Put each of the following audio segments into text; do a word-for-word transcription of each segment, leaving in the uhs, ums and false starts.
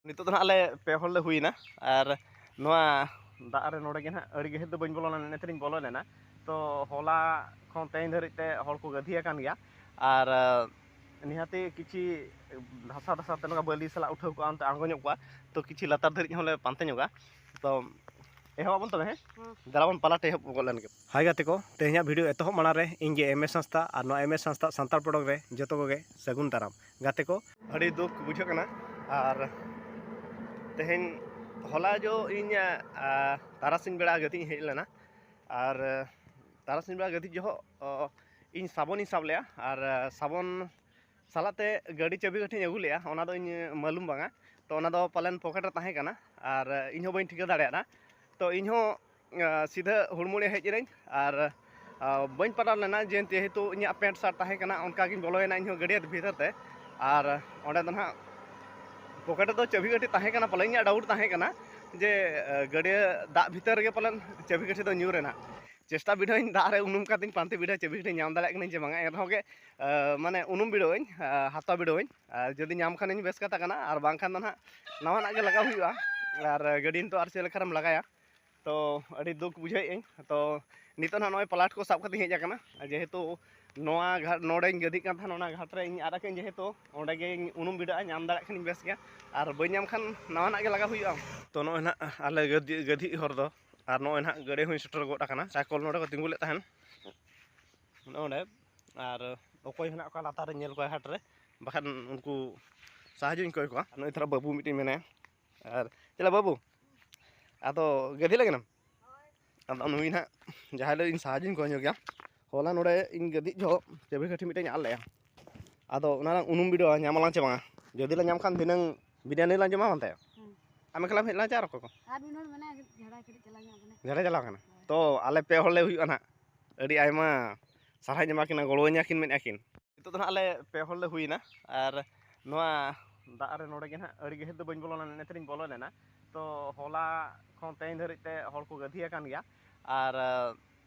ᱱᱤᱛᱚᱜ ᱫᱚ ᱱᱟᱦᱟᱜ ᱟᱞᱮ ᱯᱮ ᱦᱚᱲ ᱞᱮ ᱦᱩᱭᱱᱟ᱾ ᱟᱨ ᱱᱚᱣᱟ ᱫᱟᱜ ᱨᱮ ᱱᱚᱰᱮ ᱜᱮ ᱱᱟᱦᱟᱜ ᱟᱹᱰᱤ ᱜᱷᱟᱹᱲᱤᱡ ᱫᱚ ᱵᱟᱹᱧ ᱵᱚᱞᱚ ᱞᱮᱱᱟ, ᱮᱱᱛᱮ ᱨᱤᱧ ᱵᱚᱞᱚ ᱞᱮᱱᱟ᱾ ᱛᱚ ᱦᱚᱞᱟ ᱠᱷᱚᱱ ᱛᱮᱦᱮᱧ ᱫᱷᱟᱹᱨᱤᱡ ᱛᱮ ᱦᱚᱲ ᱠᱚ ᱜᱟᱹᱫᱷᱤ ᱟᱠᱟᱱ ᱜᱮᱭᱟ᱾ ᱟᱨ ᱱᱤᱦᱟᱹᱛᱤ ᱠᱤᱪᱷᱤ ᱫᱷᱟᱥᱟ ᱫᱷᱟᱥᱟ ᱛᱮ ᱱᱚᱝᱠᱟ ᱵᱟᱹᱞᱤ ᱥᱟᱞᱟᱜ ᱩᱴᱷᱟᱹᱣ ᱠᱚᱜᱼᱟ, ᱚᱱᱛᱮ ᱟᱬᱜᱚ ᱧᱚᱜ ᱠᱚᱜᱼᱟ᱾ ᱛᱚ ᱠᱤᱪᱷᱤ ᱞᱟᱛᱟᱨ ᱫᱷᱟᱹᱨᱤᱡ ᱦᱚᱸᱞᱮ ᱯᱟᱱᱛᱮ ᱧᱚᱜᱟ᱾ ᱛᱚ ᱮᱦᱚᱵ ᱟᱵᱚᱱ ᱛᱚᱵᱮ, ᱦᱮᱸ? ᱫᱮᱞᱟ ᱵᱚᱱ ᱯᱟᱞᱟᱴ ᱮᱦᱚᱵ ᱜᱚᱫ ᱞᱮᱱ ᱜᱮ᱾ ᱦᱟᱭ ᱜᱟᱛᱮ ᱠᱚ, ᱛᱮᱦᱮᱧᱟᱜ ᱵᱷᱤᱰᱤᱭᱳ ᱮᱛᱚᱦᱚᱵ ᱢᱟᱲᱟᱝ ᱨᱮ ᱤᱧ ᱜᱮ ᱮᱢ ᱮᱥ ᱦᱟᱸᱥᱫᱟ ᱟᱨ ᱱᱚᱣᱟ ᱮᱢ ᱮᱥ ᱦᱟᱸᱥᱫᱟ ᱥᱟᱱᱛᱟᱲ ᱯᱚᱰᱚᱝ ᱨᱮ ᱡᱚᱛᱚ ᱠᱚᱜᱮ ᱥᱟᱹᱜᱩᱱ ᱫᱟᱨᱟᱢ᱾ ᱜᱟᱛᱮ ᱠᱚ, ᱟᱹᱰᱤ ᱫᱩᱠ ᱵᱩᱡᱷᱟᱹᱜ ᱠᱟᱱᱟ᱾ ᱟᱨ ᱛᱮᱦᱮᱧ, ᱦᱚᱞᱟ ᱡᱚ ᱤᱧ, ᱟ, ᱛᱟᱨᱟᱥᱤᱧ ᱵᱮᱲᱟ ᱜᱟᱛᱮᱧ ᱦᱮᱡ ᱞᱮᱱᱟ᱾ ᱟᱨ, ᱟ, ᱛᱟᱨᱟᱥᱤᱧ ᱵᱮᱲᱟ ᱜᱟᱛᱮ ᱡᱚᱦᱚᱜ, ᱚ, ᱤᱧ ᱥᱟᱵᱚᱱᱤᱧ ᱥᱟᱵ ᱞᱮᱜᱼᱟ᱾ ᱟᱨ, ᱟ, ᱥᱟᱵᱚᱱ ᱥᱟᱞᱟᱜ ᱛᱮ ᱜᱟᱹᱰᱤ ᱪᱟᱹᱵᱤ ᱠᱟᱹᱴᱷᱤᱧ ᱟᱹᱜᱩ ᱞᱮᱜᱼᱟ, ᱚᱱᱟ ᱫᱚ ᱤᱧ ᱢᱟᱹᱞᱩᱢ ᱵᱟᱝᱟ᱾ ᱛᱚ ᱚᱱᱟ ᱫᱚ ᱯᱟᱞᱮᱱ ᱯᱚᱠᱮᱴ ᱨᱮ ᱛᱟᱦᱮᱸ ᱠᱟᱱᱟ, ᱟᱨ, ᱟ, ᱤᱧ ᱦᱚᱸ ᱵᱟᱹᱧ ᱴᱷᱤᱠᱟᱹ ᱫᱟᱲᱮᱭᱟᱫᱟ᱾ ᱛᱚ ᱤᱧ ᱦᱚᱸ, ᱟ, ᱥᱤᱫᱷᱟᱹ ᱦᱩᱲᱢᱩᱲᱤ ᱦᱮᱡ ᱮᱱᱟᱹᱧ᱾ ᱟᱨ, ᱟ, ᱵᱟᱹᱧ ᱯᱟᱲᱟᱣ ᱞᱮᱱᱟ, ᱡᱮᱦᱮᱛᱩ ᱤᱧᱟᱹᱜ ᱯᱮᱱᱴ ᱥᱟᱨᱴ ᱛᱟᱦᱮᱸ ᱠᱟᱱᱟ, ᱚᱱᱠᱟ ᱜᱤᱧ ᱵᱚᱞᱚᱭᱮᱱᱟ ᱤᱧ ᱦᱚᱸ ᱜᱟᱹᱰᱭᱟᱹ ᱵᱷᱤᱛᱟᱹᱨ ᱛᱮ᱾ ᱟᱨ ᱚᱸᱰᱮ ᱫᱚ ᱱᱟᱦᱟᱜ ᱯᱚᱠᱮᱴ ᱨᱮᱫᱚ ᱪᱟᱹᱵᱤ ᱠᱟᱹᱴᱷᱤ ᱛᱟᱦᱮᱸ ᱠᱟᱱᱟ ᱯᱟᱞᱮ, ᱤᱧᱟᱹᱜ ᱰᱟᱣᱩᱴ ᱛᱟᱦᱮᱸ ᱠᱟᱱᱟ ᱡᱮ, ᱟ, ᱜᱟᱹᱰᱭᱟᱹ ᱫᱟᱜ ᱵᱷᱤᱛᱟᱹᱨ ᱨᱮᱜᱮ ᱯᱟᱞᱮᱱ ᱪᱟᱹᱵᱤ ᱠᱟᱹᱴᱷᱤ ᱫᱚ ᱧᱩᱨ ᱮᱱᱟ᱾ ᱪᱮᱥᱴᱟ ᱵᱤᱰᱟᱹᱣᱟᱹᱧ, ᱫᱟᱜ ᱨᱮ ᱩᱱᱩᱢ ᱠᱟᱛᱮᱧ ᱯᱟᱱᱛᱮ ᱵᱤᱰᱟᱹᱣ ᱪᱟᱹᱵᱤ ᱠᱟᱹᱴᱷᱤ ᱧᱟᱢ ᱫᱟᱲᱮᱭᱟᱜ ᱠᱟᱹᱱᱟᱹᱧ ᱪᱮ ᱵᱟᱝᱟ, ᱮᱱ ᱨᱮᱦᱚᱸ ᱜᱮ, ᱟ, ᱢᱟᱱᱮ ᱩᱱᱩᱢ ᱵᱤᱰᱟᱹᱣᱟᱹᱧ, ᱟ, ᱦᱟᱛᱟᱣ ᱵᱤᱰᱟᱹᱣᱟᱹᱧ᱾ ᱟᱨ ᱡᱩᱫᱤ ᱧᱟᱢ ᱠᱷᱟᱱᱤᱧ ᱵᱮᱥ ᱠᱟᱛᱷᱟ ᱠᱟᱱᱟ, ᱟᱨ ᱵᱟᱝᱠᱷᱟᱱ ᱫᱚ ᱱᱟᱦᱟᱜ ᱱᱟᱣᱟᱱᱟᱜ ᱜᱮ ᱞᱟᱜᱟᱣ ᱦᱩᱭᱩᱜᱼᱟ᱾ ᱟᱨ ᱜᱟᱹᱰᱤ ᱱᱤᱛᱚᱜ ᱟᱨ ᱪᱮᱫ ᱞᱮᱠᱟᱨᱮᱢ ᱞᱟᱜᱟᱭᱟ? ᱛᱚ ᱟᱹᱰᱤ ᱫᱩᱠ ᱵᱩᱡᱷᱟᱹᱣᱮᱫ ᱟᱹᱧ᱾ ᱛᱚ ᱱᱤᱛᱚᱜ ᱱᱟᱦᱟᱜ ᱱᱚᱜᱼᱚᱭ ᱯᱟᱞᱟᱴ ᱠᱚ ᱥᱟᱵ ᱠᱟᱛᱮᱧ ᱦᱮᱡ ᱟᱠᱟᱱᱟ, ᱡᱮᱦᱮᱛᱩ ᱱᱚᱣᱟ ᱜᱷᱟᱴ, ᱱᱚᱰᱮᱧ ᱜᱟᱹᱫᱷᱤᱜ ᱠᱟᱱ ᱛᱟᱦᱮᱱᱟ, ᱚᱱᱟ ᱜᱷᱟᱴ ᱨᱮ ᱤᱧ ᱟᱫ ᱟᱠᱟᱹᱧ, ᱡᱮᱦᱮᱛᱩ ᱚᱸᱰᱮ ᱜᱮᱧ ᱩᱱᱩᱢ ᱵᱤᱰᱟᱹᱜᱼᱟ, ᱧᱟᱢ ᱫᱟᱲᱮᱭᱟᱜ ᱠᱷᱟᱱᱤᱧ ᱵᱮᱥ ᱜᱮᱭᱟ, ᱟᱨ ᱵᱟᱹᱧ ᱧᱟᱢ ᱠᱷᱟᱱ ᱱᱟᱣᱟᱱᱟᱜ ᱜᱮ ᱞᱟᱜᱟᱣ ᱦᱩᱭᱩᱜᱼᱟ᱾ ᱛᱚ ᱱᱚᱜᱼᱚᱭ ᱱᱟᱦᱟᱜ ᱟᱞᱮ ᱜᱟᱹᱫᱷᱤ, ᱜᱟᱹᱫᱷᱤ ᱦᱚᱨ ᱫᱚ, ᱟᱨ ᱱᱚᱜᱼᱚᱭ ᱱᱟᱦᱟᱜ ᱜᱟᱹᱰᱤ ᱦᱚᱸᱧ ᱥᱮᱴᱮᱨ ᱜᱚᱫ ᱟᱠᱟᱱᱟ᱾ ᱥᱟᱭᱠᱚᱞ ᱱᱚᱰᱮ ᱠᱚ ᱛᱤᱸᱜᱩ ᱞᱮᱫ ᱛᱟᱦᱮᱱ, ᱱᱚᱜᱼᱚ ᱱᱚᱰᱮ, ᱟᱨ ᱚᱠᱚᱭ ᱦᱚᱸ ᱱᱟᱦᱟᱜ ᱚᱠᱟ ᱞᱟᱛᱟᱨ ᱨᱮ ᱧᱮᱞ ᱠᱚᱣᱟ ᱦᱟᱴ ᱨᱮ, ᱵᱟᱠᱷᱟᱱ ᱩᱱᱠᱩ ᱥᱟᱦᱟᱡᱽᱡᱚᱧ ᱠᱚᱭ ᱠᱚᱣᱟ᱾ ᱱᱚᱜᱼᱚᱭ ᱛᱷᱚᱲᱟ ᱵᱟᱹᱵᱩ ᱢᱤᱫᱴᱮᱱ ᱢᱮᱱᱟᱭᱟ, ᱟᱨ ᱪᱮᱫ ᱵᱟᱹᱵᱩ, ᱟᱫᱚ ᱜᱟᱹᱫᱷᱤ ᱞᱟᱹᱜᱤᱫ ᱮᱢ? ᱟᱫᱚ ᱱᱩᱭ ᱱᱟᱦᱟᱜ ᱡᱟᱦᱟᱸ ᱦᱤᱞᱳᱜ ᱤᱧ ᱥᱟᱦᱟᱡᱽᱡᱚᱧ ᱠᱚᱭ ᱧᱚᱜ ᱜᱮᱭᱟ, ᱦᱚᱞᱟ ᱱᱚᱰᱮ ᱤᱧ ᱜᱟᱹᱫᱷᱤᱡ ᱡᱚᱦᱚᱜ ᱪᱟᱹᱵᱤ ᱠᱟᱹᱴᱷᱤ ᱢᱤᱫᱴᱮᱱ ᱟᱫ ᱞᱮᱜᱼᱟ᱾ ᱟᱫᱚ ᱚᱱᱟ ᱞᱟᱝ ᱩᱱᱩᱢ ᱵᱤᱰᱟᱹᱣᱟ, ᱧᱟᱢ ᱟᱞᱟᱝ ᱪᱮ ᱵᱟᱝᱟ᱾ ᱡᱩᱫᱤ ᱞᱮ ᱧᱟᱢ ᱠᱷᱟᱱ ᱫᱷᱤᱱᱟᱹᱝ ᱵᱤᱨᱭᱟᱱᱤ ᱞᱟᱝ ᱡᱚᱢᱟ ᱢᱮᱱᱛᱮ᱾ ᱦᱩᱸ᱾ ᱟᱢ ᱮᱠᱞᱟᱢ ᱦᱮᱡ ᱞᱮᱱᱟ ᱪᱮ ᱟᱨ ᱚᱠᱚᱭ ᱠᱚ? ᱟᱨ ᱢᱤᱫ ᱦᱚᱲ ᱢᱮᱱᱟᱭᱟ, ᱡᱷᱟᱲᱟᱭ ᱠᱟᱹᱴᱤᱡ ᱪᱟᱞᱟᱣ ᱧᱚᱜ ᱠᱟᱱᱟ᱾ ᱡᱷᱟᱲᱟᱭ ᱪᱟᱞᱟᱣ ᱠᱟᱱᱟ? ᱦᱳᱭ᱾ ᱛᱚ ᱟᱞᱮ ᱯᱮ ᱦᱚᱲ ᱞᱮ ᱦᱩᱭᱩᱜᱼᱟ ᱱᱟᱦᱟᱜ᱾ ᱟᱹᱰᱤ ᱟᱭᱢᱟ ᱥᱟᱨᱦᱟᱣ ᱧᱟᱢᱟ ᱠᱤᱱᱟ, ᱜᱚᱲᱚᱣᱟᱹᱧᱟ ᱠᱤᱱ ᱢᱮᱱᱮᱫᱼᱟ ᱠᱤᱱ᱾ ᱱᱤᱛᱚᱜ ᱫᱚ ᱱᱟᱦᱟᱜ ᱟᱞᱮ ᱯᱮ ᱦᱚᱲ ᱞᱮ ᱦᱩᱭᱱᱟ᱾ ᱟᱨ ᱱᱚᱣᱟ ᱫᱟᱜ ᱨᱮ ᱱᱚᱰᱮ ᱜᱮ ᱱᱟᱦᱟᱜ ᱟᱹᱰᱤ ᱜᱷᱟᱹᱲᱤᱡ ᱫᱚ ᱵᱟᱹᱧ ᱵᱚᱞᱚ ᱞᱮᱱᱟ, ᱮᱱᱛᱮ ᱨᱤᱧ ᱵᱚᱞᱚ ᱞᱮᱱᱟ᱾ ᱛᱚ ᱦᱚᱞᱟ ᱠᱷᱚᱱ ᱛᱮᱦᱮᱧ ᱫᱷᱟᱹᱨᱤᱡ ᱛᱮ ᱦᱚᱲ ᱠᱚ ᱜᱟᱹᱫᱷᱤ ᱟᱠᱟᱱ ᱜᱮᱭᱟ᱾ ᱟᱨ, ᱟᱨ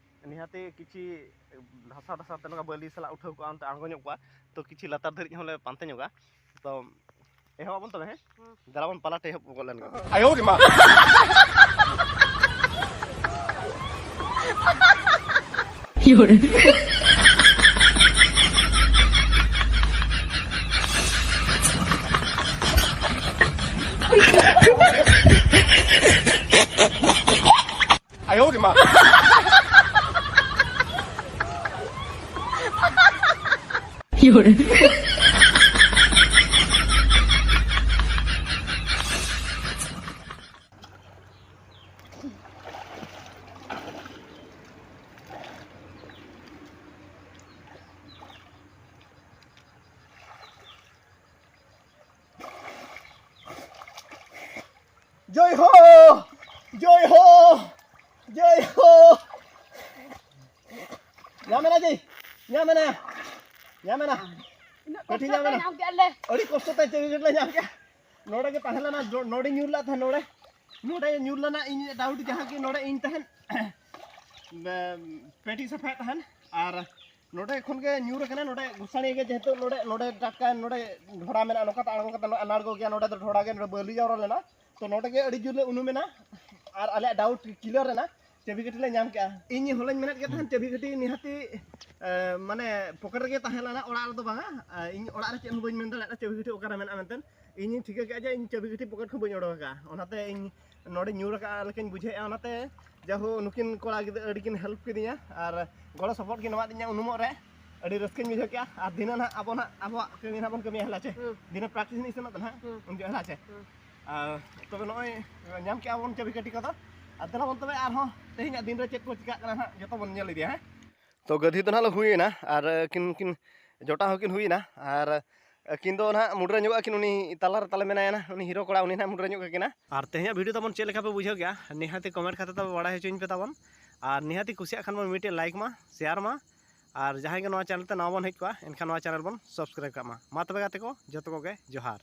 ᱱᱤᱦᱟᱹᱛᱤ ᱠᱤᱪᱷᱤ ᱫᱷᱟᱥᱟ ᱫᱷᱟᱥᱟ ᱛᱮ ᱱᱚᱝᱠᱟ ᱵᱟᱹᱞᱤ ᱥᱟᱞᱟᱜ ᱩᱴᱷᱟᱹᱣ ᱠᱚᱜᱼᱟ, ᱚᱱᱛᱮ ᱟᱬᱜᱚ ᱧᱚᱜ ᱠᱚᱜᱼᱟ᱾ ᱛᱚ ᱠᱤᱪᱷᱤ ᱞᱟᱛᱟᱨ ᱫᱷᱟᱹᱨᱤᱡ ᱦᱚᱸᱞᱮ ᱯᱟᱱᱛᱮ ᱧᱚᱜᱟ᱾ ᱛᱚ ᱮᱦᱚᱵ ᱟᱵᱚᱱ ᱛᱚᱵᱮ, ᱦᱮᱸ? ᱦᱮᱸ᱾ ᱫᱮᱞᱟ ᱵᱚᱱ ᱯᱟᱞᱟᱴ ᱮᱦᱚᱵ ᱜᱚᱫ ᱞᱮᱱ ᱜᱮ᱾ ᱡᱚᱭ ᱦᱳ! ᱡᱚᱭ ᱦᱳ! ᱡᱚᱭ ᱦᱳ! ᱧᱟᱢ ᱮᱱᱟ ᱡᱤ, ᱧᱟᱢ ᱮᱱᱟ, ᱧᱟᱢ ᱮᱱᱟ᱾ ᱤᱱᱟᱹᱜ ᱠᱟᱹᱴᱷᱤ ᱠᱚᱥᱴᱚ ᱧᱟᱢ ᱛᱮ ᱮᱱᱟ᱾ ᱧᱟᱢ ᱠᱮᱫᱼᱟ ᱞᱮ᱾ ᱟᱹᱰᱤ ᱠᱚᱥᱴᱚ ᱛᱮ ᱪᱮᱬᱮ ᱞᱮ ᱧᱟᱢ ᱠᱮᱫᱼᱟ᱾ ᱱᱚᱰᱮ ᱜᱮ ᱛᱟᱦᱮᱸ ᱞᱮᱱᱟ, ᱱᱚ-, ᱱᱚᱰᱮ ᱧᱩᱨ ᱞᱮᱫ ᱛᱟᱦᱮᱸᱫ, ᱱᱚᱰᱮ, ᱱᱚᱰᱮ ᱧᱩᱨ ᱞᱮᱱᱟ᱾ ᱤᱧ ᱰᱟᱣᱩᱴ ᱡᱟᱦᱟᱸ ᱠᱤ ᱱᱚᱰᱮ ᱤᱧ ᱛᱟᱦᱮᱸᱫ, ᱵᱮ-, ᱯᱮᱴᱤ ᱥᱟᱯᱷᱟᱭᱮᱫ ᱛᱟᱦᱮᱸᱫ, ᱟᱨ ᱱᱚᱰᱮ ᱠᱷᱚᱱ ᱜᱮ ᱧᱩᱨ ᱟᱠᱟᱱᱟ᱾ ᱱᱚᱰᱮ ᱜᱩᱥᱟᱬᱤ ᱜᱮ ᱡᱮᱦᱮᱛᱩ ᱱᱚᱰᱮ, ᱱᱚᱰᱮ ᱴᱟᱴᱠᱟ ᱱᱚᱰᱮ ᱰᱷᱚᱲᱟ ᱢᱮᱱᱟᱜᱼᱟ, ᱱᱚᱝᱠᱟ ᱛᱮ ᱟᱬᱜᱚ ᱠᱟᱛᱮ ᱱᱚᱰᱮ ᱟᱬᱜᱚ ᱜᱮᱭᱟ, ᱱᱚᱰᱮ ᱫᱚ ᱰᱷᱚᱲᱟ ᱜᱮ, ᱱᱚᱰᱮ ᱵᱟᱹᱞᱤ ᱡᱟᱣᱨᱟ ᱞᱮᱱᱟ᱾ ᱛᱚ ᱱᱚᱰᱮ ᱜᱮ ᱟᱹᱰᱤ ᱡᱳᱨ ᱞᱮ ᱩᱱᱩᱢ ᱮᱱᱟ, ᱟᱨ ᱟᱞᱮᱭᱟᱜ ᱰᱟᱣᱩᱴ ᱠᱞᱤᱭᱟᱨ ᱮᱱᱟ, ᱪᱟᱹᱵᱤ ᱜᱷᱟᱹᱴᱤ ᱞᱮ ᱧᱟᱢ ᱠᱮᱜᱼᱟ᱾ ᱤᱧ ᱦᱚᱞᱟᱧ ᱢᱮᱱᱮᱫ ᱜᱮ ᱛᱟᱦᱮᱸᱫ ᱪᱟᱹᱵᱤ ᱜᱷᱟᱹᱴᱤ ᱱᱤᱦᱟᱹᱛᱤ, ᱮ, ᱢᱟᱱᱮ ᱯᱚᱠᱮᱴ ᱨᱮᱜᱮ ᱛᱟᱦᱮᱸ ᱞᱮᱱᱟ, ᱚᱲᱟᱜ ᱨᱮᱫᱚ ᱵᱟᱝᱟ᱾ ᱮ, ᱤᱧ ᱚᱲᱟᱜ ᱨᱮ ᱪᱮᱫ ᱦᱚᱸ ᱵᱟᱹᱧ ᱢᱮᱱ ᱫᱟᱲᱮᱭᱟᱜᱼᱟ ᱪᱟᱹᱵᱤ ᱜᱷᱟᱹᱴᱤ ᱚᱠᱟᱨᱮ ᱢᱮᱱᱟᱜᱼᱟ ᱢᱮᱱᱛᱮ᱾ ᱤᱧᱤᱧ ᱴᱷᱤᱠᱟᱹ ᱠᱮᱜᱼᱟ ᱡᱮ ᱤᱧ ᱪᱟᱹᱵᱤ ᱜᱷᱟᱹᱴᱤ ᱯᱚᱠᱮᱴ ᱠᱷᱚᱱ ᱵᱟᱹᱧ ᱚᱰᱚᱠ ᱟᱠᱟᱫᱼᱟ, ᱚᱱᱟᱛᱮ ᱤᱧ ᱱᱚᱰᱮ ᱧᱩᱨ ᱟᱠᱟᱫᱼᱟ ᱞᱮᱠᱟᱧ ᱵᱩᱡᱷᱟᱹᱣᱮᱫᱼᱟ᱾ ᱚᱱᱟᱛᱮ ᱡᱟᱭᱦᱳᱠ ᱱᱩᱠᱤᱱ ᱠᱚᱲᱟ ᱜᱤᱫᱽᱨᱟᱹ ᱟᱹᱰᱤ ᱠᱤᱱ ᱦᱮᱞᱯ ᱠᱤᱫᱤᱧᱟ ᱟᱨ ᱜᱚᱲᱚ ᱥᱚᱯᱚᱦᱚᱫ ᱠᱤᱱ ᱮᱢᱟᱫᱤᱧᱟ ᱩᱱᱩᱢᱚᱜ ᱨᱮ᱾ ᱟᱹᱰᱤ ᱨᱟᱹᱥᱠᱟᱹᱧ ᱵᱩᱡᱷᱟᱹᱣ ᱠᱮᱜᱼᱟ᱾ ᱟᱨ ᱫᱷᱤᱱᱟᱹ ᱱᱟᱦᱟᱜ ᱟᱵᱚ ᱱᱟᱦᱟᱜ ᱟᱵᱚᱣᱟᱜ ᱠᱟᱹᱢᱤ ᱱᱟᱦᱟᱜ ᱵᱚᱱ ᱠᱟᱹᱢᱤᱭᱟ, ᱦᱮᱞᱟ ᱪᱮ? ᱦᱩᱸ᱾ ᱫᱷᱤᱱᱟᱹ ᱯᱨᱮᱠᱴᱤᱥ ᱱᱤᱥ ᱥᱮᱱᱚᱜ ᱫᱚ ᱱᱟᱦᱟᱜ, ᱦᱩᱸ᱾ ᱩᱱ ᱡᱚᱦᱚᱜ, ᱦᱮᱞᱟ ᱪᱮ? ᱦᱩᱸ᱾ ᱟᱨ ᱛᱚᱵᱮ ᱱᱚᱜᱼᱚᱭ ᱧᱟᱢ ᱠᱮᱜᱼᱟ ᱵᱚᱱ ᱪᱟᱹᱵᱤ ᱠᱟᱹᱴᱷᱤ ᱠᱚᱫᱚ᱾ ᱟᱨ ᱫᱮᱞᱟ ᱵᱚᱱ ᱛᱚᱵᱮ ᱟᱨᱦᱚᱸ ᱛᱮᱦᱮᱧᱟᱜ ᱫᱤᱱ ᱨᱮ ᱪᱮᱫ ᱠᱚ ᱪᱤᱠᱟᱹᱜ ᱠᱟᱱᱟ ᱱᱟᱦᱟᱜ ᱡᱚᱛᱚ ᱵᱚᱱ ᱧᱮᱞ ᱤᱫᱤᱭᱟ, ᱦᱮᱸ? ᱛᱚ ᱜᱟᱹᱫᱷᱤ ᱫᱚ ᱱᱟᱦᱟᱜ ᱞᱮ ᱦᱩᱭᱮᱱᱟ, ᱟᱨ ᱟᱹᱠᱤᱱ ᱠᱤᱱ ᱡᱚᱴᱟᱣ ᱦᱚᱸᱠᱤᱱ ᱦᱩᱭᱮᱱᱟ, ᱟᱨ ᱟᱹᱠᱤᱱ ᱫᱚ ᱱᱟᱦᱟᱜ ᱢᱩᱰᱨᱟᱹ ᱧᱚᱜᱚᱜ ᱟᱹᱠᱤᱱ, ᱩᱱᱤ ᱛᱟᱞᱟ ᱨᱮ ᱛᱟᱞᱮ ᱢᱮᱱᱟᱭᱟ ᱱᱟᱦᱟᱜ, ᱩᱱᱤ ᱦᱤᱨᱳ ᱠᱚᱲᱟ, ᱩᱱᱤ ᱱᱟᱦᱟᱜ ᱢᱩᱰᱨᱟᱹ ᱧᱚᱜ ᱠᱟᱹᱠᱤᱱᱟ᱾ ᱟᱨ ᱛᱮᱦᱮᱧᱟᱜ ᱵᱷᱤᱰᱤᱭᱳ ᱛᱟᱵᱚᱱ ᱪᱮᱫ ᱞᱮᱠᱟ ᱯᱮ ᱵᱩᱡᱷᱟᱹᱣ ᱠᱮᱜᱼᱟ, ᱱᱤᱦᱟᱹᱛᱤ ᱠᱚᱢᱮᱱᱴ ᱠᱟᱛᱮ ᱛᱟᱵᱚ ᱵᱟᱲᱟᱭ ᱦᱚᱪᱚᱧ ᱯᱮ ᱛᱟᱵᱚᱱ᱾ ᱟᱨ ᱱᱤᱦᱟᱹᱛᱤ ᱠᱩᱥᱤᱭᱟᱜ ᱠᱷᱟᱱ ᱵᱚᱱ ᱢᱤᱫᱴᱮᱡ ᱞᱟᱭᱤᱠ ᱢᱟ, ᱥᱮᱭᱟᱨ ᱢᱟ, ᱟᱨ ᱡᱟᱦᱟᱸᱭ ᱜᱮ ᱱᱚᱣᱟ ᱪᱮᱱᱮᱞ ᱛᱮ ᱱᱟᱣᱟ ᱵᱚᱱ ᱦᱮᱡ ᱠᱚᱜᱼᱟ, ᱮᱱᱠᱷᱟᱱ ᱱᱚᱣᱟ ᱪᱮᱱᱮᱞ ᱵᱚᱱ ᱥᱟᱵᱥᱠᱨᱟᱭᱤᱵᱽ ᱠᱟᱜ ᱢᱟ᱾ ᱢᱟ ᱛᱚᱵᱮ ᱜᱟᱛᱮ ᱠᱚ, ᱡᱚᱛᱚ ᱠᱚᱜᱮ ᱡᱚᱦᱟᱨ᱾